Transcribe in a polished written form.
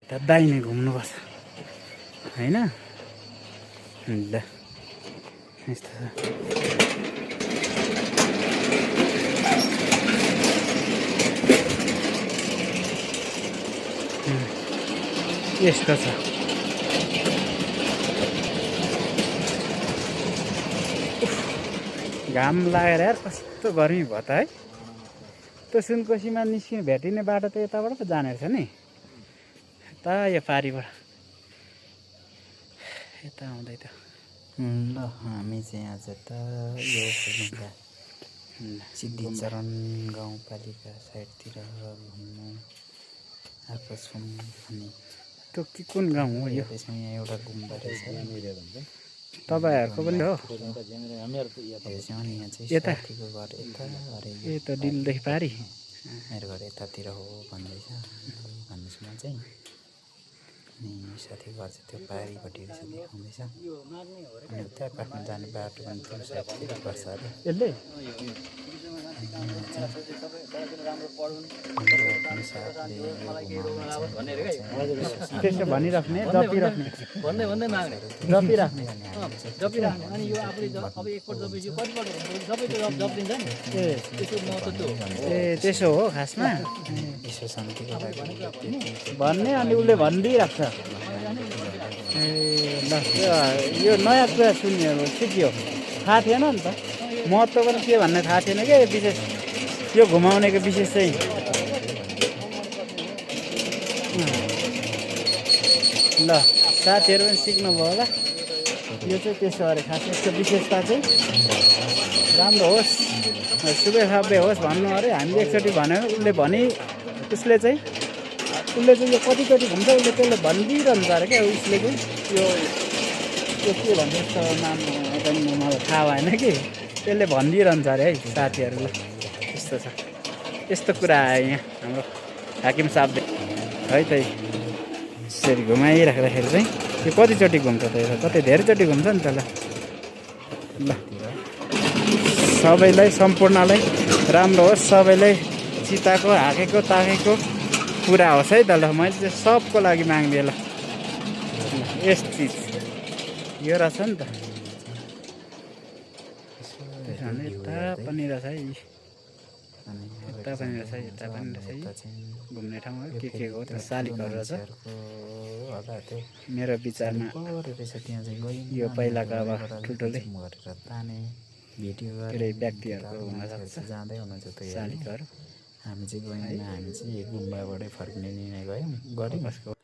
दाहिने घुम्नुपर्छ हैन। ल यस्तो छ। यस्तो छ। घाम लागेर यार कस्तो गर्मी भयो त है। त्यो सुनकोसीमा निस्किने भेटिने बाटो त यताबाट पो जाने रहेछ नि, यता यो पारिबाट यता आउँदै त। ल हामी चाहिँ आज त यो सिद्धिचरण गाउँपालिका साइडतिर घुम्नु आएको छौँ अनि त्यो के कुन गाउँ हो यो? त्यसमा यहाँ एउटा गुम्बा रहेछ तपाईँहरूको पनि हो? यहाँ चाहिँ यता साथीको घर यता अरे ए त डिलदेखि पारी मेरो घर यतातिर हो भन्दैछ भन्दैछु म चाहिँ। अनि साथीको घर चाहिँ त्यो पारिपट्टि रहेछ देखाउँदैछ। अनि उता काट्नु जाने बाटो पनि त्यो साइडतिर पर्छ अरे यसले। त्यसो भनिराख्ने जपिराख्ने अनि यो आफूले अब एकपल्ट जपेपछि कतिपल्ट सबै जपिन्छ नि त्यसको महत्त्व त्यो ए त्यसो हो खासमा यसो शान्तिको लागि भन्ने। अनि उसले भनिदिइराख्छ। ए ल यो नयाँ कुरा सुन्यो सिक्यो, थाहा थिएन नि त। महत्त्व पनि के भन्ने थाहा थिएन क्या यो विशेष, यो घुमाउनेको विशेष चाहिँ। ल साथीहरू पनि सिक्नुभयो होला। यो चाहिँ त्यसो अरे खास यसको विशेषता चाहिँ राम्रो होस् सुबे खाबे होस् भन्नु अरे। हामीले एकचोटि भन्यो उसले चाहिँ यो कतिचोटि भन्छ उसले त्यसले भनिदिइरहन्छ अरे क्या। उसले चाहिँ यो के भन्छ यस्तो नाम पनि मलाई थाहा भएन कि त्यसले भनिदिइरहन्छ अरे है साथीहरूलाई। यस्तो छ, यस्तो कुरा आयो यहाँ हाम्रो हाकिम साहबले है त। यसरी घुमाइराख्दाखेरि चाहिँ यो कतिचोटि घुम्छ त? यो कतै धेरैचोटि घुम्छ नि त। ल सबैलाई सम्पूर्णलाई राम्रो होस्, सबैलाई चिताको हाकेको ताकेको पुरा होस् है त। ल मैले चाहिँ सबको लागि माग्दिएँ। ल यस चिज यो रहेछ नि त। यता पनि रहेछ है, यता पनि रहेछ, यता पनि रहेछ। घुम्ने ठाउँ हो के हो त शालिकहरू रहेछ। मेरो विचारमा यो पहिलाको अब ठुल्ठुलै धेरै व्यक्तिहरूको हुनसक्छ जाँदै हुनुहुन्छ त शालिकहरू। हामी चाहिँ गयौँ। हामी चाहिँ गुम्बाबाटै फर्किने निर्णय गऱ्यौँ।